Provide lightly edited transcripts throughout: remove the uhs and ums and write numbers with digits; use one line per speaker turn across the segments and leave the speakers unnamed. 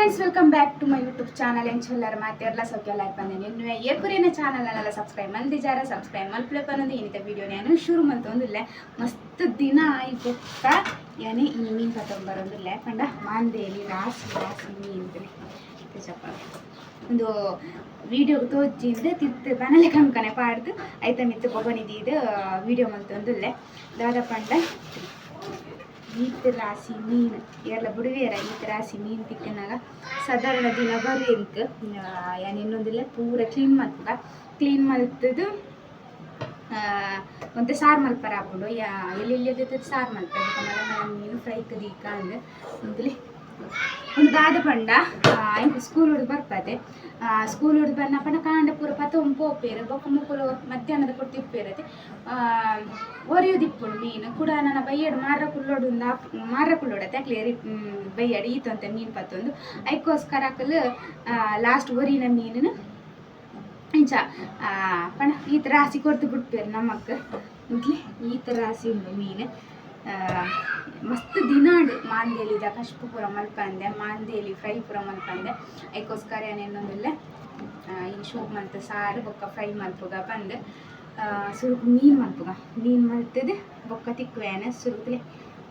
Friends, welcome back to my YouTube channel. ಎಂಚೊಲ್ಲರ್ ಮಾತೆರ್ಲ? ಸೌಖ್ಯ like ಬಂದೇನೆ. ಇನ್ನು ಏಪುರೇನ ಚಾನಲ್ ನೆಲ್ಲ ಸಬ್ಸ್ಕ್ರೈಬ್ ಮಲ್ದಿಜಾರ, ಸಬ್ಸ್ಕ್ರೈಬ್ ಮಲ್ಪಲೆ ಪನ್ನೊಂದು ಏನಿತ ವಿಡಿಯೋ ನಾನು ಶುರು ಮಲ್ತೊಂದಿಲ್ಲ. ಮಸ್ತ್ ದಿನ ಆಯಿ ಬೊಕ್ಕ ಯಾನೆ ಈ ಮೀನು ಪತ್ತೊಂಬರೊಂದಿಲ್ಲ. ಪಂಡ ಮಾಂದೇಲಿ ರಾಸಿ ರಾಸಿ ಮೀನು ಚಪ್ಪ ಒಂದು ವಿಡಿಯೋ ತೋಜಿಂದ ತಿತ್ತು ಬನಲೆ ಕಂಕನೆ ಪಾಡ್ದು ಐತ ಮಿತ್ತು ಬೊಗನಿದೀದು ವಿಡಿಯೋ ಮಲ್ತೊಂದುಲ್ಲೆ. ದಾದ ಪಂಡ ಈತ್ ರಾಸಿ ಮೀನು ಏರ್ಲ ಬುಡುವೇರ. ಈತ್ ರಾಸಿ ಮೀನು ತಿಕ್ಕನಾಗ ಸಾಧಾರಣ ದಿನ ಬರು ಎಂಕ್ ಯಾನ್ ಇನ್ನೊಂದಿಲ್ಲ. ಪೂರ ಕ್ಲೀನ್ ಮಲ್ಪುಗ. ಕ್ಲೀನ್ ಮಲ್ತದು ಒಂತೆ ಸಾರು ಮಲ್ಪರ ಆಪುಂಡು. ಯಾ ಎಲ್ಲಿ ಸಾರು ಮಲ್ಪೆ ಬೊಕ ಮಲ್ಲ ಮಲ್ಲ ಮೀನು ಫ್ರೈ ದೀಕ ಅಂದ್ ಉಂತುಲೆ. ಒಂದು ದಾದ ಪಂಡ ಎಂಕ್ ಸ್ಕೂಲ್ ಹುಡ್ದು ಬರ್ಪದೆ. ಸ್ಕೂಲ್ ಹುಡ್ದು ಬನ್ನ ಪಂಡ ಕಾಂಡೆ ಪೂರ ಪತ್ತೊಂದು ಪೋಪೇರು. ಬೊಕ್ಕ ಮುಕುಲು ಮಧ್ಯಾಹ್ನದ ಪೊರ್ತು ಇಪ್ಪೇರತೆ. ಒರಿಯುದಿಪ್ಪುಂಡು ಮೀನು ಕೂಡ. ನನ್ನ ಬಯ್ಯಡ್ ಮಾರ ಕುಲ್ಲೋಡು ಮಾರ ಕುಲ್ಲೋಡತೆ. ಅಕ್ಲೆ ಬಯ್ಯಡ್ ಈತಂತೆ ಮೀನು ಪತ್ತೊಂದು. ಐಕ್ಕೋಸ್ಕರ ಅಕಲ್ ಲಾಸ್ಟ್ ಒರಿನ ಮೀನುನು ಇಂಚ ಪಂಡ ಈತ ರಾಸಿ ಕೊರ್ತು ಬಿಡ್ಪೇರು ನಮಕ್. ಮೊದ್ಲೆ ಈತ ರಾಸಿ ಉಂಡು ಮೀನು. ಮಸ್ತ್ ದಿನಾಡ್ ಮಾಂದೇಲಿದ ಕಶ್ಪು ಪೂರ ಮಲ್ಪಂದೆ, ಮಾಂದೇಲಿ ಫ್ರೈ ಪೂರ ಮಲ್ಪಂದೆ. ಐಕ್ಕೋಸ್ಕರ ಏನೇನೊಂದಿಲ್ಲ, ಈ ಶೋಕ್ ಮಲ್ತ ಸಾರು ಬೊಕ್ಕ ಫ್ರೈ ಮಲ್ಪುಗ ಪಂದ್. ಸುರುಕು ಮೀನು ಮಲ್ಪುಗ. ಮೀನು ಮಲ್ತದು ಬೊಕ್ಕ ತಿಕ್ಕುವೇನೆ. ಸುರುಕುಲೆ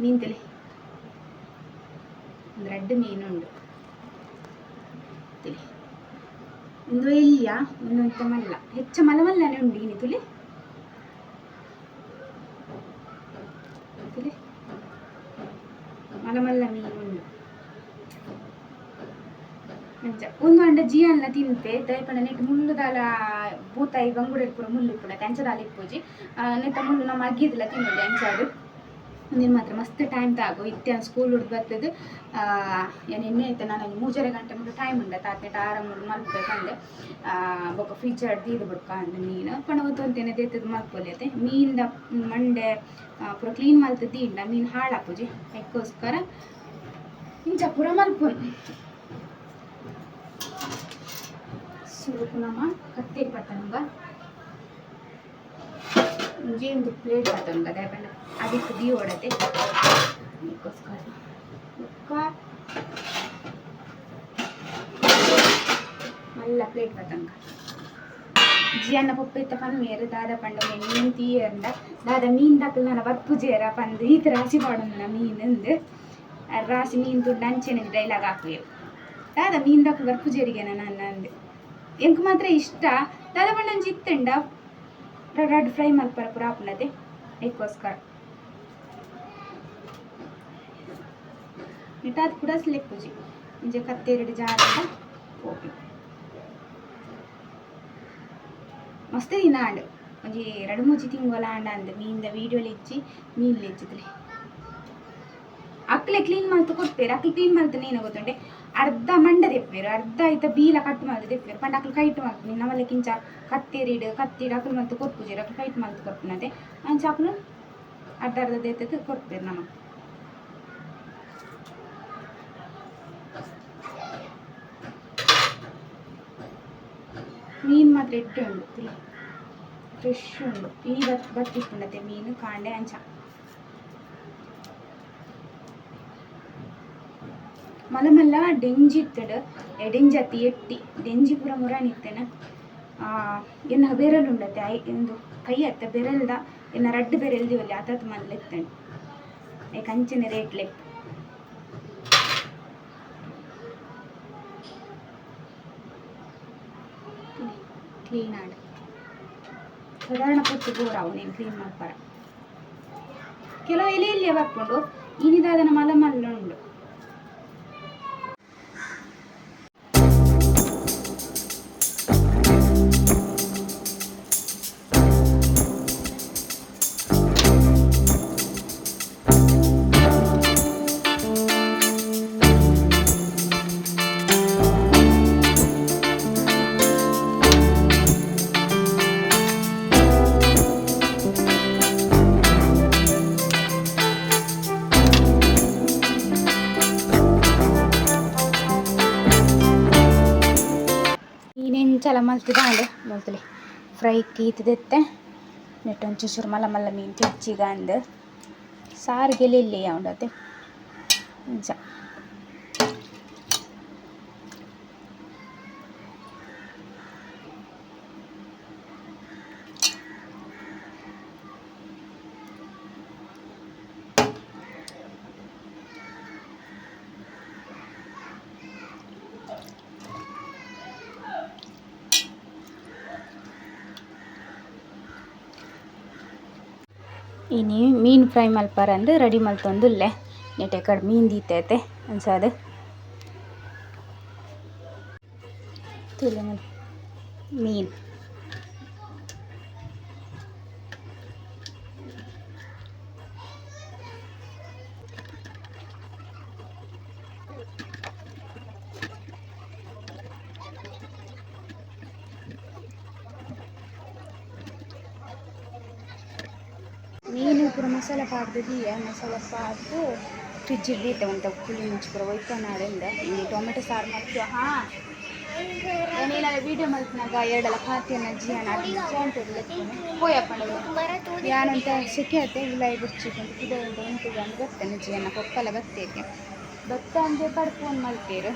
ಮೀನು ತಲೆ ಒಂದು ರಡ್ಡ್ ಮೀನು ಉಂಡು ತುಲೆ. ಒಂದು ಎಲ್ಯ, ಒಂದೊಂದು ಮಲ್ಲ. ಹೆಚ್ಚ ಮಲ್ಲ ಮಲ್ಲನೆ ಉಂಡು ಇನಿ. ತುಲೆ ತುಲೆ, ಮಲ್ಲ ಮಲ್ಲ ಮೀನು ಉಂಡು ಅಂಚ. ಒಂದು ಅಂಡ ಜಿಯನ್ನ ತಿನ್ಪೆ. ದಯಪಂಡ ನೆಟ್ ಮುಳ್ಳುದಾಲ ಬೂತಾಯಿ ಬಂಗುಡೆ ಪೂರ ಮುಳ್ಳು ಇಪ್ಪುಂಡು ಅಂಚ ದಾಲ ಇಪ್ಪುಜಿ. ನೆತ್ತ ಮುಳ್ಳು ನಮ್ಮ ಅಗ್ಗಿದಿಲ್ಲ, ತಿನ್ನೋದು ಅಂಚ. ಅದು ಒಂದಿನ ಮಾತ್ರ ಮಸ್ತ್ ಟೈಮ್ ತಾಗು. ಇತ್ತೆ ಸ್ಕೂಲ್ ಹುಡ್ದು ಬರ್ತದೆ ಏನು ಎಣ್ಣೆ ಐತೆ. ನಾನು ಮೂಜರೆ ಗಂಟೆ ಮುಟ್ಟು ಟೈಮ್ ಉಂಡ ತಾತ್ನೆಟ್ ಆರಾಮ ಮಲ್ಪಬೇಕಂದೆ. ಬೊಕ್ಕ ಫ್ರಿಜ್ ದೀದ್ ಬುಡ್ಕ ಅಂದ್ ಮೀನು ಪಂಡ ಒತ್ತೊಂತೇನೆ ದೇತದ ಮಲ್ಪೊಲಿ. ಮೀನ್ದ ಮಂಡೆ ಪೂರ ಕ್ಲೀನ್ ಮಲ್ತ್ ದೀಂಡ ಮೀನು ಹಾಳಾಪುಜಿ. ಅದಕ್ಕೋಸ್ಕರ ಇಂಚ ಪೂರ ಮಲ್ಪೊಲಿ. ಸುರುಕು ನಮ ಕತ್ತೆಗ್ ಪತ್ತನುಗ. ಒಂಜಿ ಒಂದು ಪ್ಲೇಟ್ ಪತ್ತನುಗ. ದಾಯೆ ಅದಕ್ಕೆ ದೀವೊಡತೆ, ಅದಕ್ಕೋಸ್ಕರ. ಬೊಕ್ಕ ಮಲ್ಲ ಪ್ಲೇಟ್ ಪತ್ತನುಗ. ಜಿಯನ್ನ ಪೊಪ್ಪ ಇತ್ತ ಪನ್ಮೇರು ದಾದ ಪಂಡ ಮೀನ್ ತೀಯಂದ ದಾದ ಮೀನ್ ದಕ್ಕಲ್ ನನ ಬರ್ಪುಜೇರ ಪಂದ್ ಈತ ರಾಸಿ ಪಾಡೊಂದುನ ಮೀನ್ ರಾಸಿ ಮೀನ್ ತುಂಡು ಅಂಚೆನೆ ಡೈಲಾಗ್ ಹಾಕುವೆ. ದಾದ ಮೀನ್ ದಕ್ಕಲ್ ಬರ್ಪುಜೇರಿಗೆ ನನ್ನ ಅಂದ್. ಎಂಕ್ ಮಾತ್ರ ಇಷ್ಟ. ದಾದ ಪಂಡ ಒಂಜಿ ಇತ್ತುಂಡ ರಡ್ಡ್ ಫ್ರೈ ಮಲ್ಪರ ಪೂರ ಆಪುಂಡತೆ, ಐಕ್ಕೋಸ್ಕರ. ನಿಟಾದ್ ಕೂಡ ಲೆಪ್ಪುಜಿ. ಇಂಚ ಕತ್ತೆರಡು ಜಾರ ಪೋಪಿ. ಮಸ್ತ್ ದಿನ ಆಂಡ್. ಒಂಜಿ ರಡ್ಡ್ ಮೂಜಿ ತಿಂಗೊಲ ಆಂಡ ಅಂದ್ ಮೀನ್ದ ವೀಡಿಯೋಲು ಇಜ್ಜಿ, ಮೀನ್ಲು ಇಜ್ಜಿದ್ಲೆ. ಅಕ್ಲೆ ಕ್ಲೀನ್ ಮಲ್ತ್ ಕೊರ್ಪೆರ್. ಅಕ್ಲೆ ಕ್ಲೀನ್ ಮಲ್ತ್ ಏನ ಗೊತ್ತುಂಡೆ, ಅರ್ಧ ಮಂಡೆ ದೆಪ್ಪೆರ್, ಅರ್ಧ ಐತ ಬೀಲ ಕಟ್ ಮಲ್ತ್ ದೆಪ್ಪೆರ್. ಪಂಡ ಅಕ್ಲು ಕೈಟ್ ಮಲ್ಪುನಿ. ನಮಲೆಕ ಇಂಚ ಕತ್ತೆರಿಡ್ ಕತ್ತಿಡ್ ಅಕ್ಲು ಮಲ್ತ್ ಕೊರ್ಪುಜೆರ್. ಅಕ್ಲು ಕೈಟ್ ಮಲ್ತ್ ಕೊರ್ಪುನತೆ. ಅಂಚ ಅಕ್ಲು ಅರ್ಧ ಅರ್ಧ ದೆತ್ತುದು ಕೊರ್ಪೆರ್ ನಮಕ್. ಮೀನು ಮಾತ್ರ ಎಡ್ಡೆ ಉಂಡು, ಫ್ರೆಶ್ ಉಂಡು. ಇನಿ ಬತ್ ಬತ್ತಿಪ್ಪುಂಡತೆ ಮೀನು ಕಾಂಡೆ ಅಂಚ. ಮಲ್ಲ ಮಲ್ಲ ಡೆಂಜಿ ಇತ್ತುಂಡು. ಡೆಂಜಿ ಅತ್ತ್, ಎಟ್ಟಿ. ಡೆಂಜಿ ಪೂರ ಮುರಾನಿ ಇತ್ತೇನ. ಎನ್ನ ಬೆರಲ್ ಉಂಡತೆ, I ಒಂದು ಕೈ ಅತ್ತ ಬೆರಲ್ದ ಎನ್ನ ರಡ್ಡ್ ಬೆರೆಲ್ ದೀವೊಲಿ ಆತಾತ್ ಮಲ್ಲ ಇತ್ತುಂಡು. ಐಕ್ ಅಂಚನೆ ರೇಟ್ ಲೆಪ್ಪ. ಕ್ಲೀನ್ ಆಂಡ್. ಸಾಧಾರಣ ಪೊತ್ತು ಬೋಡಾವು ನೀನು ಕ್ಲೀನ್ ಮಲ್ಪರ. ಕೆಲವು ಎಲೆ ಎಲ್ಲಿಯ ಬರ್ಪುಂಡು. ಇನಿದಾದನ ಮಲ್ಲ ಮಲ್ಲ ಉಂಡು. ಮೀನೆಂಚಲ ಮಲ್ತುದಾಂಡ್ ಮಲ್ತುಲೆ. ಫ್ರೈ ಈತ್ ನೆಟ್ ಒಂಚೂರು ಮಲ್ಲ ಮಲ್ಲ ಮೀನು ತುಚ್ಚಿಗ ಅಂದ್. ಸಾರಿಗೆ ಎಲ್ಲಿ ಉಂಡತೆ ಇಂಚ. ಇನಿ ಮೀನು ಫ್ರೈ ಮಲ್ಪರಂದು ರೆಡಿ ಮಲ್ತೊಂದುಲ್ಲೆ ನೆಟೆ ಕಡ್ ಮೀನು ದೀತೈತೆ ಅಂಚಾದ್ ತೂಲೆ ಮೀನು ಮೀನು ಪೂರ ಮಸಾಲೆ ಪಾಡ್ದು ಮಸಾಲೆ ಪಾಡ್ದು ಫ್ರಿಜ್ ದೀತೆ ಉಂಟು ಪುಳಿ ಮುಂಚಿ ಪೂರ ಒಯ್ಪನಾಡಿಂದ ಇನ್ನು ಟೊಮೆಟೊ ಸಾರು ಮಲ್ತು. ಹಾಂ ಏನಿಲ್ಲ ವೀಡಿಯೋ ಮಲ್ಪನಾಗ ಎರಡಲ್ಲ ಪಾತಿಯನ್ನ ಜಿಯಾನ ಪೋಯಪ್ಪ ಯಾನಂತ ಸೆಕೆ ಆತೆ ಇಲ್ಲ ಬುರ್ಚಿ ಪಿದ ಉಂಟು ಉಂಟು ಅಂದ್ ಬತ್ತೇನೆ ಜಿಯನ್ನ ಪೊಪ್ಪಲ ಬತ್ತೇಕೆ ಬತ್ತ ಅಂದೆ ಕಡ್ ಫೋನ್ ಮಲ್ಪೇರು.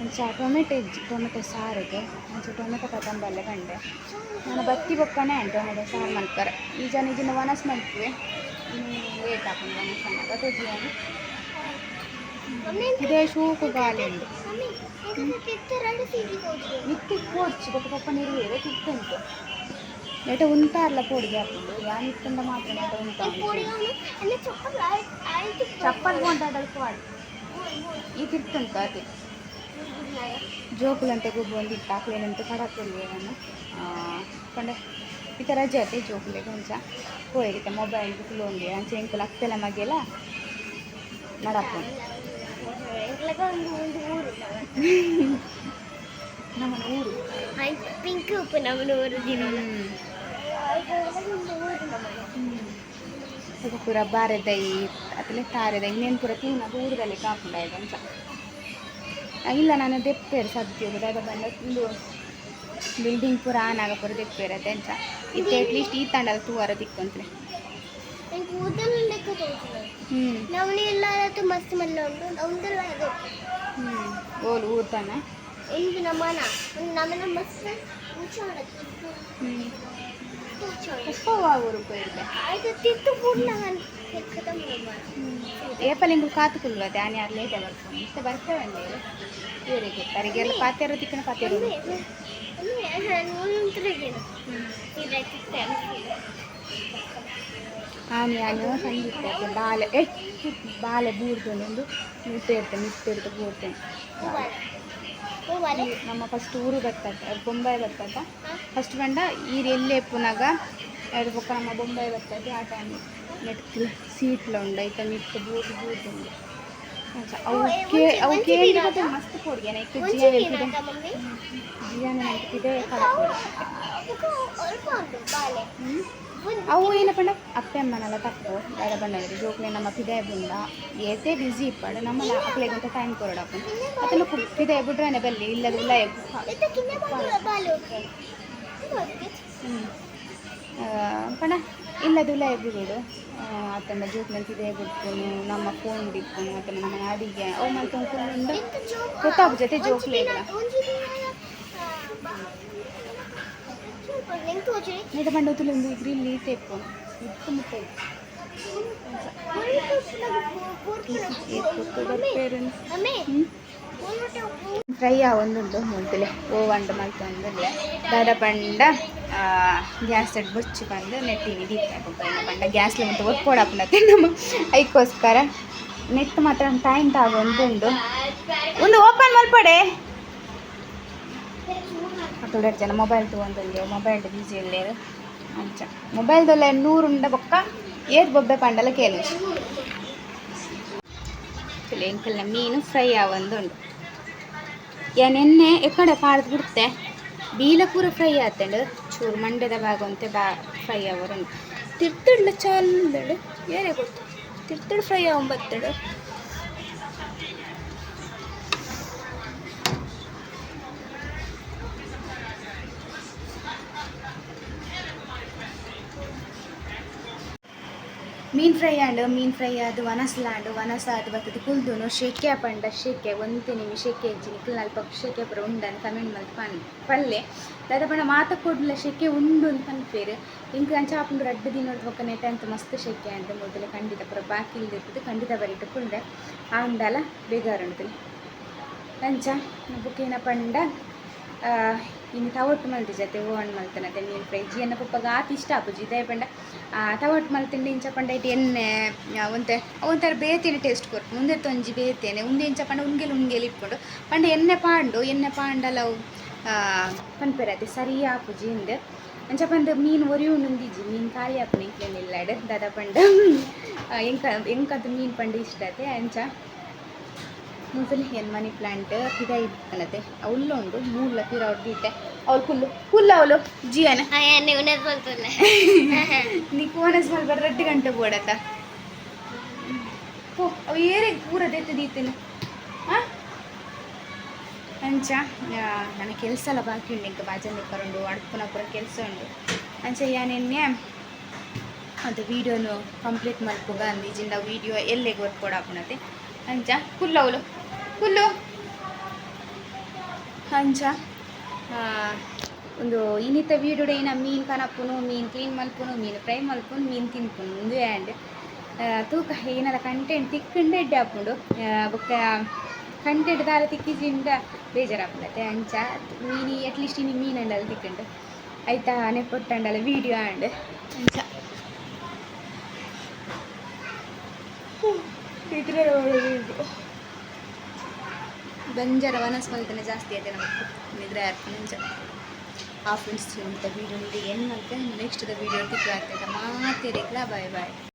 ಅಂಚ ಟೊಮೆಟೊ ಇಜ್ಜಿ ಟೊಮೆಟೊ ಸಾರಿಗೆ ಅಂಚ ಟೊಮೆಟೊ ಕತಂಬಲ್ಲೆ ಕಂಡೆ ನಾನು ಬತ್ತಿ ಬೊಕ್ಕನೆ ಟೊಮೆಟೊ ಸಾರು ಮಲ್ಪರೆ. ಈ ಜನ ಈಜಿನ ವನಸ್ ಮಲ್ಪುವೆ ಇನ್ನು ಲೇಟ್ ಆಪುಂಡು ವನಸ್ ಅನ್ನಾಗ ತೋಜಿಯಾನ ಇದೇ ಶೋಕು ಗಾಳಿ ಉಂಡು ಮಿತ್ತಿ ಪೋಡ್ಚಿ ಬೊಕ್ಕ ಪಪ್ಪ ನೀರು ತಿತ್ತುಂಟು ನೆಟ ಉಂತಾರ್ಲ ಪೋಡಿಗೆ ಹಾಕೊಂಡು ಯಾನ್ ಇತ್ತುಂಡ ಮಾತ್ರ ನೆಟ ಉಂತ ಚಪ್ಪಲ್ ಬೋಂಟಾಡಲ್ ಪಾಡ್ ಈ ತಿರ್ತುಂಟು ಅದೇ ಜೋಕುಲಂತೆ ಗೊಬ್ಬು ಒಂದಿತ್ತು ಆಕ್ಲೇನಂತ ಕಡಪುಲ್ಲೆ ನಾನು ಪಂಡ ಇತ್ತ ರಜೆ ಆತೆ ಜೋಕುಲೆಗ್ ಒಂಚ ಪೋಯೆರ್ ಮೊಬೈಲ್ ಕುಲೊಂದು ಅಂಚ ಎಂಕುಲು ಅಕ್ತೆಲ ಮಗೆಲ ನಡಪುಂಡು ನಮ್ಮನ ಊರು
ಪಿಂಕ್ ಉಪ್ಪು ನಮ್ಮನ ಊರು ದಿನ
ಪೂರ ಬಾರೆದೈ ಅತ್ತಲೆ ತಾರೆದೈ ಇನ್ನೇನು ಪೂರ ತೂನಗ ಊರುದಲ್ಲಿ ಕಾಪುಂಡ ಅಂಚ ಇಲ್ಲ ನಾನು ದೆಪ್ಪೇರು ಸದ್ಯ ದಾದ ಬಂದ ಉಂದು ಬಿಲ್ಡಿಂಗ್ ಪೂರ ಆನಾಗ ಪೂರ ದೆಪ್ಪೇರು ಅತೆ ಅಂಚ ಇತ್ತೆ ಅಟ್ಲೀಸ್ಟ್ ಈ ತಂಡದ ತೂವರ ತಿಕ್ಕೊಂತ್ಲೆ.
ನವಣಿ ಎಲ್ಲ ಮಸ್ತ್ ಮಲ್ಲ ಉಂಟು ಒಂದಲ್ಲ.
ಓಲು ಊರ್ದಾನ
ಒಂದು ನಮನ ಒಂದು ನಮನ ಮಸ್ತ್
ಉಪ್ಪವ ಊರು ಪೋಯಿರ್ಲೆ
ಆಯ್ತು ತಿತ್ತು ಪೂರ್ಣ
ಏಪಲ್ ಎಂಕುಲು ಕಾತು ಕುಲ್ವತೆ ಆನೆ ಯಾರು ಲೇಟೇ ಬರ್ಪುನು ಇತ್ತೆ ಬರ್ತೇವೆ ಅಂದೇರು ಏರೆಗ್ ಗೊತ್ತು ಅರಿಗೆಲ್ಲ ಪಾತೆರ ತಿಕ್ಕನ ಪಾತೆರ. ಆನೆ ಯಾನು ಸಂಗೀತ ಬಾಲೆ ಏ ಬಾಲೆ ಬೂರ್ದುಂಡು ಮಿತ್ತೆ ಇರ್ತೆ ಮಿತ್ತೆ ಇರ್ತೆ ಬೂರ್ತೇನೆ. ನಮ್ಮ ಫಸ್ಟ್ ಊರು ಬರ್ತದ ಬೊಂಬಾಯಿ ಬರ್ತದ ಫಸ್ಟ್ ಬಂಡ ಈರು ಎಲ್ಲೇ ಪುನಗ ಎರಡು ಬೊಕ್ಕ ನಮ್ಮ ಬೊಂಬಾಯಿ ಬರ್ತದೆ. ಆ ಟೈಮ್ ನೆಟ್ ಸೀಟ್ಲ ಉಂಡು ಐತ ಮಿತ್ತು ಬೂರ್ದು ಬೂರ್ದುಂಡು ಅವು ಅವು ಕೇಳಿ ಮಸ್ತ್ ಪೋಡಿಗೆ ಐಕ್ ಜಿಯಾನ ಜಿಯಾನ ಇದೆ. ಅವು ಏನ ಪಂಡ ಅಪ್ಪೆ ಅಮ್ಮನೆಲ್ಲ ತಪ್ಪು ದಾದ ಬಂಡ ಜೋಕ್ಲೆ ನಮ್ಮ ಪಿದಾಯ ಬುಂಡ ಏತೆ ಬಿಸಿ ಇಪ್ಪಡು ನಮ್ಮ ಅಕ್ಲೆಗಂತ ಟೈಮ್ ಕೊರಡಪ್ಪ ಅತನ ಪಿದಾಯ ಬುಡ್ರನೆ ಬಲ್ಲಿ ಇಲ್ಲದ ಉಲ್ಲಯ ಪಂಡ ಇಲ್ಲದ ಉಲ್ಲಯ ಬಿಡುಡು ಅತ್ತಂಡ ಜೋಕ್ಲೆ ಪಿದಾಯ ಬಿಡ್ಪುನು ನಮ್ಮ ಫೋನ್ ಬಿಡ್ಪುನು ಅತ್ತಂಡ ನಮ್ಮ ಅಡಿಗೆ ಅವು ಮಲ್ತೊಂದು ಕುಲ್ಲುಂಡು ಗೊತ್ತಾಪು ಜೊತೆ ಜೋಕ್ಲೆಗ್ಲ. ನೀಟ ಪಂಡ ತುಲೊಂದು ಗ್ರಿಲ್ ಈತೆ ಇಪ್ಪುನು ಇತ್ತು ಮುಟ್ಟ ಫ್ರೈ ಆವೊಂದುಂಡು ಮುಂತುಲೆ ಓವಂಡು ಮಲ್ತೊಂದುಲ್ಲೆ ದಾದ ಪಂಡ ಗ್ಯಾಸ್ ಬೊಚ್ಚು ಬಂದು ನೆಟ್ಟಿನಿ ದೀಪ ಪಂಡ ಗ್ಯಾಸ್ಲ ಮತ್ತು ಒತ್ಕೊಡಪ್ಪನತ್ತೆ ನಮ್ಮ ಐಕ್ಕೋಸ್ಕರ ನೆಟ್ ಮಾತ್ರ ಟೈಮ್ ತಾಗೊಂದುಂಡು ಒಂದು ಓಪನ್ ಮಲ್ಪಡೆ ಅಕುಲು ಜನ ಮೊಬೈಲ್ ತಗೊಂಡು ಮೊಬೈಲ್ ಬಿಸಿ ಇಲ್ಲೇರು ಅಂಚ ಮೊಬೈಲ್ದಲ್ಲ ನೂರುಂಡ ಬೊಕ್ಕ ಏತ್ ಬೊಬ್ಬೆ ಪಂಡಲ ಕೇಳುಜಿ ಎಂಕಲ್ನ ಮೀನು ಫ್ರೈ ಆವೊಂದುಂಡು ಎಣ್ಣೆ ಎಕ್ಕಡೆ ಪಾಡ್ದು ಬಿಡ್ತೆ ಬೀಲ ಪೂರ ಫ್ರೈ ಆತಂಡು ಚೂರು ಮಂಡ್ಯದ ಭಾಗ ಅಂತೆ ಬಾ ಫ್ರೈ ಆವರುಂಡು ತಿರ್ತುಡ್ಲ ಚಾಲ್ದಳು ಏನೇ ಗೊತ್ತು ತಿರ್ತುಡು ಫ್ರೈ ಆವಂಬತ್ತಡು. ಮೀನು ಫ್ರೈ ಆಂಡ್ ಮೀನು ಫ್ರೈ ಅದು ವನಸ್ಲಾಂಡ್ ವನಸ ಅದು ಬತ್ತದ ಕುಲ್ದುನು ಶೆಕೆ ಪಂಡ ಶೆಕೆ ಒಂತೆ ನಿಮಿ ಶೆಕೆ ಇಜ್ಜಿ ನಿಕುಲ್ ಅಲ್ಪ ಶೆಕೆ ಪೂರ ಉಂಡನ್ ಕಮೆಂಟ್ ಮಲ್ತ್ ಪನ್ ಪಲ್ಲೆ ದಾದ ಪಂಡ ಮಾತ ಕೂಡ್ಲ ಶೆಕೆ ಉಂಡು ಅಂದ್ ಪನ್ಪೆರ್ ಎಂಕ್ ಅಂಚ ಆಪುಂಡು ರಡ್ಡ್ ದಿನೊಡ್ದು ಬೊಕ್ಕ ನೆಟೆ ಅಂತು ಮಸ್ತ್ ಶೆಕೆ ಅಂದ್ ಮೊದಲು ಖಂಡಿತ ಪೂರ ಬಾಕಿ ಇರ್ತದೆ ಖಂಡಿತ ಬರಿಟ್ ಕುಲ್ರೆ ಆಂಡಲ ಬೇಗಾರುಂಡು ಅಂಚ ಬೊಕ್ಕ ಏನ ಪಂಡ ಇನಿ ತವಟ್ಟು ಮಲ್ತಿಜತೆ ಓವನ್ ಮಲ್ತನತೆ ಮೀನು ಫ್ರೈ. ಜಿಯನ್ನ ಪಪ್ಪಗ ಆತ್ ಇಷ್ಟ ಆಪುಜಿ. ಇದೇ ಪಂಡ ತವಟ್ಟು ಮಲ್ತಿಂಡ ಇಂಚ ಪಂಡ ಇಟ್ಟು ಎಣ್ಣೆ ಒಂತೆ ಒಂಥರ ಬೇತೆನೆ ಟೇಸ್ಟ್ ಕೊರ್ಪು. ಮುಂದೆ ಒಂಜಿ ಬೇತೆನೆ ಉಂದು ಇಂಚ ಪಂಡ ಉಂಗೆಲ್ ಉಂಗೆಲ್ ಇಟ್ಕೊಂಡು ಪಂಡ ಎಣ್ಣೆ ಪಾಂಡು ಎಣ್ಣೆ ಪಾಂಡಲ ಅವು ಪನ್ಪೆರತೆ ಸರಿ ಆಪುಜಿ ಇಂದ್. ಅಂಚ ಪಂದ್ ಮೀನು ಒರಿ ಉಂಡಿಜಿ, ಮೀನು ಖಾಲಿ ಆಪುನ ಇಂಕ್ಲೆನ ಇಲ್ಲಡ್. ದಾದ ಪಂಡ ಎಂಕ ಎಂಕಂತ ಮೀನು ಪಂಡ ಇಷ್ಟ ಆತೆ. ಅಂಚ ಮೊದಲು ಏನು ಮನಿ ಪ್ಲಾಂಟ್ ಪಿದಾಯಿ ಇಪ್ಪನತೆ ಉಲ್ಲ ಉಂಡು ಮೂಲ ಪಿರ ದೀತೆ. ಅವಳು ಕುಲ್ಲು ಕುಲ್ಲು ಅವಳು ಜಿಯನ. ನೀ ಕೋನಸ್ ಮಲ್ಬರ್ 2 ಗಂಟೆ ಬೋಡತ್ತ. ಓ, ಅವು ಏರಿಗೆ ಪೂರ ದೆತ್ತು ದೀತೇನೆ. ಹಾಂ, ಅಂಚ ನನ್ನ ಕೆಲಸ ಎಲ್ಲ ಬಾಕಿ ಉಂಡು. ಇಂಕ ಬಾಜನ್ ಕರುಂಡು ಅಡ್ಪುನ ಪೂರ ಕೆಲಸ ಉಂಡು. ಅಂಚ ಯಾನೆನ್ನೆ ಅದು ವೀಡಿಯೋನು ಕಂಪ್ಲೀಟ್ ಮಲ್ಪುಗ ಅಂದಿಜಿಂದ ವೀಡಿಯೋ ಎಲ್ಲೆಗೆ ವರ್ಕೊಡಾಪುನತೆ. ಅಂಚ ಕುಲ್ಲು ಅವಳು ಕುಲ್ಲು. ಅಂಚ ಒಂದು ಇನ್ನಿತ ವೀಡಿಯೋಡೆ ಇನ್ನ ಮೀನು ಕನಪುನು, ಮೀನು ಕ್ಲೀನ್ ಮಲ್ಪುನು, ಮೀನು ಫ್ರೈ ಮಲ್ಪುನು, ಮೀನು ತಿನ್ಪುನು ಉಂದುವೇ ಆಂಡ್. ತೂಕ ಏನಲ್ಲ ಕಂಟೆಂಟ್ ತಿಕ್ಕಂಡೆ ಎಡ್ಡೆ ಆಪುಂಡು. ಬೊಕ್ಕ ಕಂಟೆಂಟ್ ದಾಲ ತಿಕ್ಕಿಜಿಂದ ಬೇಜಾರಾಪುಂಡತೆ. ಅಂಚ ಮೀನಿ ಅಟ್ಲೀಸ್ಟ್ ಇನಿ ಮೀನು ಅಂಡಲ ತಿಕ್ಕಂಡು ಆಯ್ತಾ ನೆಪೊಟ್ಟಂಡಲ ವೀಡಿಯೋ ಆಂಡ್. ಅಂಚ ಇದ್ರೆ ಬಂಜಾರ ವನಸ್ ಮಲ್ತನೆ ಜಾಸ್ತಿ ಐತೆ ನಮಗೆ ನಿದ್ರೆ ಆರ್ಪುಂಡು. ಅಂಚ ಆ ಫ್ರೆಂಡ್ಸ್, ಇಂಥ ವೀಡಿಯೋ ಏನು ಮತ್ತೆ ನೆಕ್ಸ್ಟ್ ವೀಡಿಯೋ ತಿಕ್ಕು ಆಗ್ತದೆ. ಮಾತೇರಿಕ್ಲ ಬಾಯ್ ಬಾಯ್.